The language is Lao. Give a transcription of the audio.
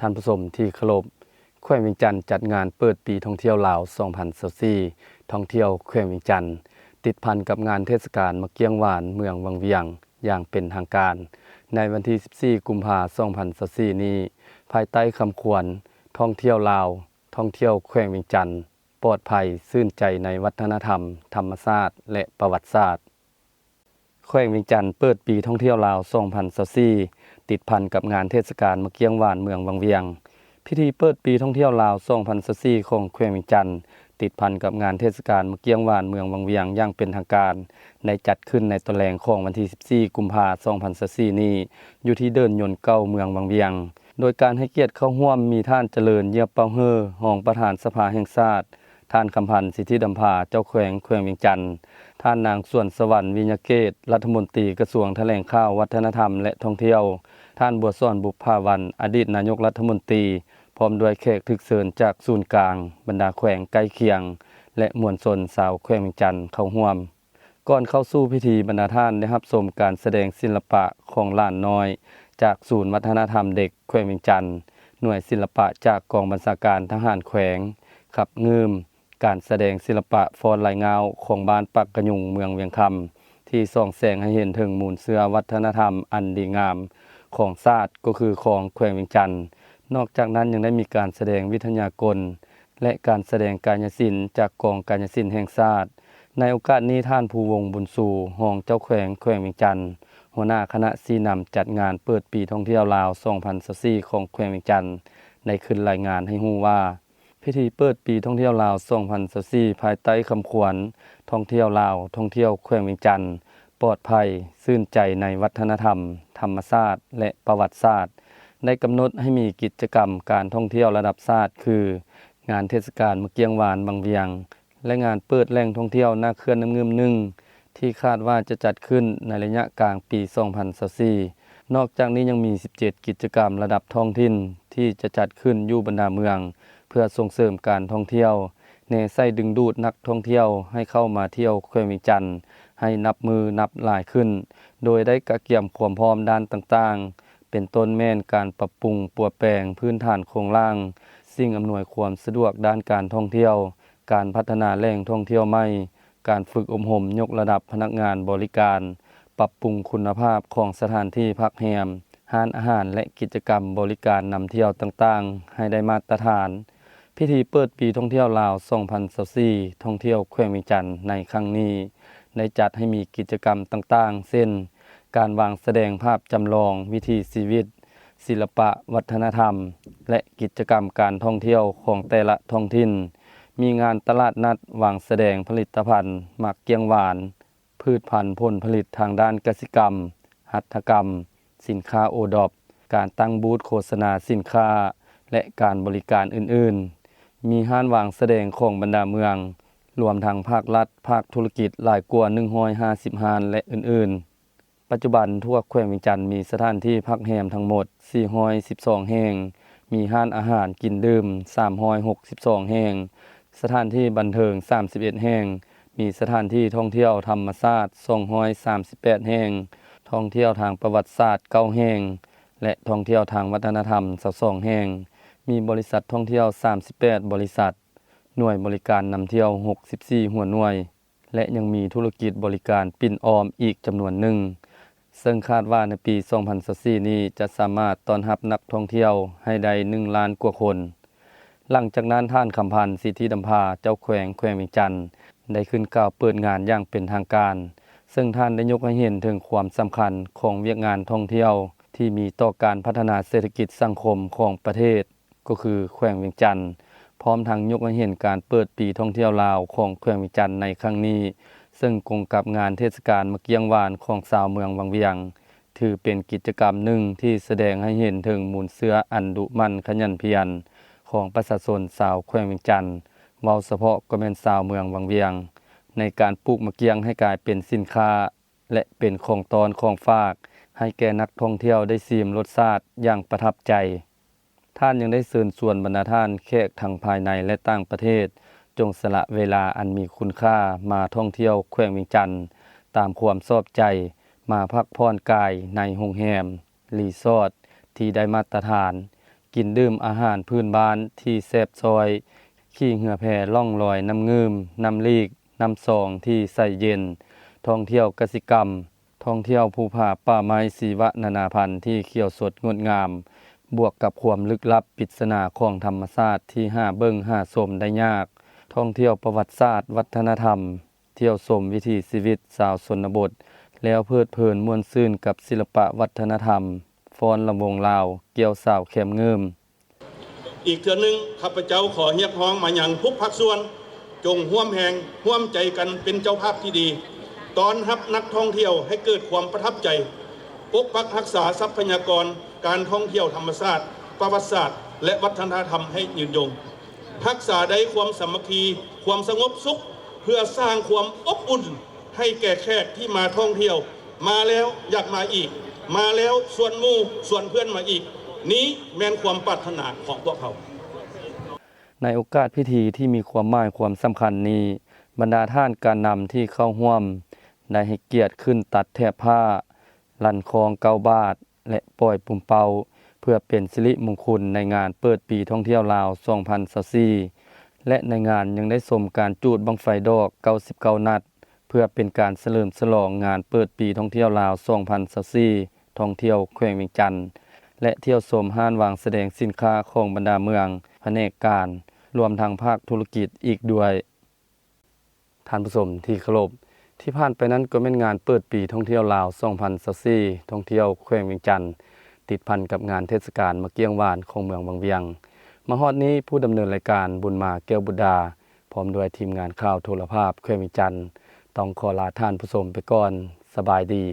ທ່ານຜູ້ຊົມທີ່ເຄົາລົບ, ແຂວງວຽງຈັນຈັດງານເປີດປີທ່ອງທ່ຽວລາວສອງພັນຊາວສີ່ ທ່ອງທ່ຽວແຂວງວຽງຈັນ ຕິດພັນກັບງານເທດສະການໝາກກ້ຽງຫວານເມືອງວັງວຽງຢ່າງເປັນທາງການ ໃນວັນທີສິບສີ່ ກຸມພາ ສອງພັນຊາວສີ່ນີ້ ພາຍໃຕ້ຄຳຂວັນ ທ່ອງທ່ຽວລາວ, ທ່ອງທ່ຽວແຂວງວຽງຈັນ, ປອດໄພ, ຊື່ນໃຈໃນວັດທະນະທຳ, ທຳມະຊາດ ແລະ ປະຫວັດສາດ. ແຂວງວຽງຈັນເປີດປີທ່ອງທ່ຽວລາວສອງພັນຊາວສີ່ ຕິດພັນກັບງານເທດສະການໝາກກ້ຽງຫວານເມືອງວັງວຽງ. ພິທີເປີດປີທ່ອງທ່ຽວລາວສອງພັນຊາວສີ່ ຂອງແຂວງວຽງຈັນ ຕິດພັນກັບງານເທດສະການໝາກກ້ຽງຫວານເມືອງວັງວຽງຢ່າງເປັນທາງການ ໄດ້ຈັດຂຶ້ນໃນຕອນແລງຂອງວັນທີສິບສີ່ ກຸມພາ ສອງພັນຊາວສີ່ນີ້ ຢູ່ທີ່ເດີ່ນຍົນເກົ່າເມືອງວັງວຽງ. ໂດຍການໃຫ້ກຽດເຂົ້າຮ່ວມມີທ່ານ ຈະເລີນ ເຫຍຍບເປົ່າເຫີ ຮອງປະທານສະພາແຫ່ງຊາດ, ທ່ານ ຄຳພັນ ສິດທິດຳພາ ເຈົ້າແຂວງແຂວງວຽງຈັນ, ທ່ານນາງ ສວນສະຫວັນ ວິຍະເກດ ລັດຖະມົນຕີກະຊວງຖະແຫຼງຂ່າວ, ວັດທະນະທຳ ແລະ ທ່ອງທ່ຽວ, ທ່ານ ບົວສອນ ບຸບຜາວັນ ອະດີດນາຍົກລັດຖະມົນຕີ ພ້ອມດ້ວຍແຂກຖືກເຊີນຈາກສູນກາງ, ບັນດາແຂວງໃກ້ຄຽງ ແລະ ມວນຊົນຊາວແຂວງວຽງຈັນເຂົ້າຮ່ວມ. ກ່ອນເຂົ້າສູ່ພິທີ, ບັນດາທ່ານໄດ້ຮັບຊົມການສະແດງສິລະປະຂອງຫຼານນ້ອຍ ຈາກສູນວັດທະນະທຳເດັກແຂວງວຽງຈັນ, ໜ່ວຍສິລະປະຈາກກອງບັນຊາການທະຫານແຂວງ, ຂັບງື່ມ, ການສະແດງສິລະປະຟ້ອນລາຍງ່າວຂອງບ້ານປາກກະຍຸງ ເມືອງວຽງຄຳ ທີ່ສ່ອງແສງໃຫ້ເຫັນເຖິງມູນເຊື້ອວັດທະນະທຳອັນດີງາມຂອງຊາດ ກໍຄືຂອງແຂວງວຽງຈັນ. ນອກຈາກນັ້ນຍັງໄດ້ມີການສະແດງວິທະຍາກົນ ແລະ ການສະແດງກາຍະສິນຈາກກອງກາຍະສິນແຫ່ງຊາດ. ໃນໂອກາດນີ້, ທ່ານ ພູວົງ ບຸນຊູ ຮອງເຈົ້າແຂວງແຂວງວຽງຈັນ, ຫົວໜ້າຄະນະຊີ້ນຳຈັດງານເປີດປີທ່ອງທ່ຽວລາວສອງພັນຊາວສີ່ ຂອງແຂວງວຽງຈັນ ໄດ້ຂຶ້ນລາຍງານໃຫ້ຮູ້ວ່າ, ພິທີເປີດປີທ່ອງທ່ຽວລາວສອງພັນຊາວສີ່ ພາຍໃຕ້ຄຳຂວັນ ທ່ອງທ່ຽວລາວ, ທ່ອງທ່ຽວແຂວງວຽງຈັນ, ປອດໄພ, ຊື່ນໃຈໃນວັດທະນະທຳ, ທຳມະຊາດ ແລະ ປະຫວັດສາດ ໄດ້ກຳນົດໃຫ້ມີກິດຈະກຳການທ່ອງທ່ຽວລະດັບຊາດ ຄື ງານເທດສະການໝາກກ້ຽງຫວານວັງວຽງ ແລະ ງານເປີດແຫຼ່ງທ່ອງທ່ຽວໜ້າເຂື່ອນນ້ຳງື່ມໜຶ່ງ ທີ່ຄາດວ່າຈະຈັດຂຶ້ນໃນໄລຍະກາງປີສອງພັນຊາວສີ່. ນອກຈາກນີ້ຍັງມີສິບເຈັດກິດຈະກຳລະດັບທ້ອງຖິ່ນທີ່ຈະຈັດຂຶ້ນຢູ່ບັນດາເມືອງ ເພື່ອສົ່ງເສີມການທ່ອງທ່ຽວ, ແນໃສ່ດຶງດູດນັກທ່ອງທ່ຽວໃຫ້ເຂົ້າມາທ່ຽວແຂວງວຽງຈັນໃຫ້ນັບມື້ນັບຫຼາຍຂຶ້ນ, ໂດຍໄດ້ກະກຽມຄວາມພ້ອມດ້ານຕ່າງໆ ເປັນຕົ້ນແມ່ນການປັບປຸງປົວແປງພື້ນຖານໂຄງລ່າງ, ສິ່ງອຳນວຍຄວາມສະດວກດ້ານການທ່ອງທ່ຽວ, ການພັດທະນາແຫຼ່ງທ່ອງທ່ຽວໃໝ່, ການຝຶກອົບຮົມຍົກລະດັບພະນັກງານບໍລິການ, ປັບປຸງຄຸນນະພາບຂອງສະຖານທີ່ພັກແຮມ, ຮ້ານອາຫານ ແລະ ກິດຈະກຳບໍລິການນຳທ່ຽວຕ່າງໆໃຫ້ໄດ້ມາດຕະຖານ. ພິທີເປີດປີທ່ອງທ່ຽວລາວສອງພັນຊາວສີ່ ທ່ອງທ່ຽວແຂວງວຽງຈັນໃນຄັ້ງນີ້ ໄດ້ຈັດໃຫ້ມີກິດຈະກຳຕ່າງໆ ເຊັ່ນ ການວາງສະແດງພາບຈຳລອງວິຖີຊີວິດ, ສິລະປະວັດທະນະທຳ ແລະ ກິດຈະກຳການທ່ອງທ່ຽວຂອງແຕ່ລະທ້ອງຖິ່ນ, ມີງານຕະຫຼາດນັດວາງສະແດງຜະລິດຕະພັນໝາກກ້ຽງຫວານ, ພືດພັນຜົນຜະລິດທາງດ້ານກະສິກຳ, ຫັດຖະກຳ, ສິນຄ້າໂອດອບ, ການຕັ້ງບູດໂຄສະນາສິນຄ້າ ແລະ ການບໍລິການອື່ນໆ. ມີຮ້ານວາງສະແດງຂອງບັນດາເມືອງ, ລວມທັງພາກລັດ, ພາກທຸລະກິດຫຼາຍກວ່າໜຶ່ງຮ້ອຍຫ້າສິບຮ້ານ ແລະ ອື່ນໆ. ປັດຈຸບັນທົ່ວແຂວງວຽງຈັນມີສະຖານທີ່ພັກແຮມທັງໝົດສີ່ຮ້ອຍສິບສອງແຫ່ງ, ມີຮ້ານອາຫານກິນດື່ມສາມຮ້ອຍຫົກສິບສອງແຫ່ງ, ສະຖານທີ່ບັນເທີງສາມສິບເອັດແຫ່ງ, ມີສະຖານທີ່ທ່ອງທ່ຽວທຳມະຊາດສອງຮ້ອຍສາມສິບແປດແຫ່ງ, ທ່ອງທ່ຽວທາງປະຫວັດສາດເກົ້າແຫ່ງ ແລະ ທ່ອງທ່ຽວທາງວັດທະນະທຳຊາວສອງແຫ່ງ, ມີບໍລິສັດທ່ອງທ່ຽວສາມສິບແປດບໍລິສັດ, ໜ່ວຍບໍລິການນຳທ່ຽວຫົກສິບສີ່ຫົວໜ່ວຍ ແລະ ຍັງມີທຸລະກິດບໍລິການປິ່ນອ້ອມອີກຈຳນວນໜຶ່ງ, ເຊິ່ງຄາດວ່າໃນປີສອງພັນຊາວສີ່ນີ້ຈະສາມາດຕ້ອນຮັບນັກທ່ອງທ່ຽວໃຫ້ໄດ້ໜຶ່ງລ້ານກວ່າຄົນ. ຫຼັງຈາກນັ້ນ, ທ່ານ ຄຳພັນ ສິດທິດຳພາ ເຈົ້າແຂວງແຂວງວຽງຈັນ ໄດ້ຂຶ້ນກ່າວເປີດງານຢ່າງເປັນທາງການ, ເຊິ່ງທ່ານໄດ້ຍົກໃຫ້ເຫັນເຖິງຄວາມສຳຄັນຂອງວຽກງານທ່ອງທ່ຽວທີ່ມີຕໍ່ການພັດທະນາເສດຖະກິດສັງຄົມຂອງປະເທດ ກໍຄືແຂວງວຽງຈັນ, ພ້ອມທັງຍົກໃຫ້ເຫັນການເປີດປີທ່ອງທ່ຽວລາວຂອງແຂວງວຽງຈັນໃນຄັ້ງນີ້, ເຊິ່ງກົງກັບງານເທດສະການໝາກກ້ຽງຫວານຂອງຊາວເມືອງວັງວຽງ, ຖືເປັນກິດຈະກຳໜຶ່ງທີ່ສະແດງໃຫ້ເຫັນເຖິງມູນເຊື້ອອັນດຸໝັ່ນຂະຫຍັນພຽນຂອງປະຊາຊົນຊາວແຂວງວຽງຈັນ, ເວົ້າສະເພາະກໍແມ່ນຊາວເມືອງວັງວຽງ, ໃນການປູກໝາກກ້ຽງໃຫ້ກາຍເປັນສິນຄ້າ ແລະ ເປັນຂອງຕ້ອນຂອງຝາກໃຫ້ແກ່ນັກທ່ອງທ່ຽວໄດ້ຊີມລົດຊາດຢ່າງປະທັບໃຈ. ທ່ານຍັງໄດ້ເຊີນຊວນບັນດາທ່ານແຂກທັງພາຍໃນ ແລະ ຕ່າງປະເທດ ຈົ່ງສະຫຼະເວລາອັນມີຄຸນຄ່າມາທ່ອງທ່ຽວແຂວງວຽງຈັນຕາມຄວາມຊອບໃຈ, ມາພັກຜ່ອນກາຍໃນໂຮງແຮມ, ຣີສອດທີ່ໄດ້ມາດຕະຖານ, ກິນດື່ມອາຫານພື້ນບ້ານທີ່ແຊບຊ້ອຍ, ຂີ່ເຮືອແພລ່ອງລອຍນ້ຳງື່ມ, ນ້ຳລີກ, ນ້ຳຊອງທີ່ໃສເຢັນ, ທ່ອງທ່ຽວກະສິກຳ, ທ່ອງທ່ຽວພູຜາປ່າໄມ້ຊີວະນານາພັນທີ່ຂຽວສົດງົດງາມ, ບວກກັບຄວາມລຶກລັບປິດສະໜາຂອງທຳມະຊາດທີ່ຫາເບິ່ງຫາຊົມໄດ້ຍາກ, ທ່ອງທ່ຽວປະຫວັດສາດວັດທະນະທຳ, ທ່ຽວຊົມວິຖີຊີວິດຊາວຊົນນະບົດ, ແລ້ວເພີດເພີນມ່ວນຊື່ນກັບສິລະປະວັດທະນະທຳ, ຟ້ອນລຳວົງລາວ, ກ່ຽວສາວແຄມງື່ມ. ອີກເທື່ອໜຶ່ງ, ຂ້າພະເຈົ້າຂໍຮຽກຮ້ອງມາຍັງທຸກພາກສ່ວນ, ຈົ່ງຮ່ວມແຮງຮ່ວມໃຈກັນເປັນເຈົ້າພາບທີ່ດີ, ຕ້ອນຮັບນັກທ່ອງທ່ຽວໃຫ້ເກີດຄວາມປະທັບໃຈ, ປົກປັກຮັກສາຊັບພະຍາກອນການທ່ອງທ່ຽວທຳມະຊາດ, ປະຫວັດສາດ ແລະ ວັດທະນະທຳໃຫ້ຍືນຍົງ, ຮັກສາໄດ້ຄວາມສາມັກຄີ, ຄວາມສະຫງົບສຸກ, ເພື່ອສ້າງຄວາມອົບອຸ່ນໃຫ້ແກ່ແຂກທີ່ມາທ່ອງທ່ຽວ, ມາແລ້ວຢາກມາອີກ, ມາແລ້ວຊວນໝູ່ຊວນເພື່ອນມາອີກ, ນີ້ແມ່ນຄວາມປາດຖະໜາຂອງພວກເຮົາ. ໃນໂອກາດພິທີທີ່ມີຄວາມໝາຍຄວາມສຳຄັນນີ້, ບັນດາທ່ານການນຳທີ່ເຂົ້າຮ່ວມ ໄດ້ໃຫ້ກຽດຂຶ້ນຕັດແຖບຜ້າ, ລັ່ນຄ້ອງເກົ້າບາດ ແລະ ປ່ອຍປຸ່ມເປົ້າ ເພື່ອເປັນສິລິມຸງຄຸນໃນງານເປີດປີທ່ອງທ່ຽວລາວສອງພັນຊາວສີ່ ແລະ ໃນງານຍັງໄດ້ຊົມການຈູດບັ້ງໄຟດອກເກົ້າສິບເກົ້ານັດ ເພື່ອເປັນການສະເຫຼີມສະຫຼອງງານເປີດປີທ່ອງທ່ຽວລາວສອງພັນຊາວສີ່ ທ່ອງທ່ຽວແຂວງວຽງຈັນ ແລະ ທ່ຽວຊົມຮ້ານວາງສະແດງສິນຄ້າຂອງບັນດາເມືອງ, ພະແນກການ, ລວມທັງພາກທຸລະກິດອີກດ້ວຍ. ທ່ານຜູ້ຊົມທີ່ເຄົາລົບ, ທີ່ຜ່ານໄປນັ້ນກໍແມ່ນງານເປີດປີທ່ອງທ່ຽວລາວສອງພັນຊາວສີ່ ທ່ອງທ່ຽວແຂວງວຽງຈັນ, ຕິດພັນກັບງານເທດສະການໝາກກ້ຽງຫວານຂອງເມືອງວັງວຽງ. ມາຮອດນີ້, ຜູ້ດຳເນີນລາຍການ ບຸນມາ ແກ້ວບຸດດາ ພ້ອມດ້ວຍທີມງານຂ່າວໂທລະພາບແຂວງວຽງຈັນ ຕ້ອງຂໍລາທ່ານຜູ້ຊົມໄປກ່ອນ. ສະບາຍດີ.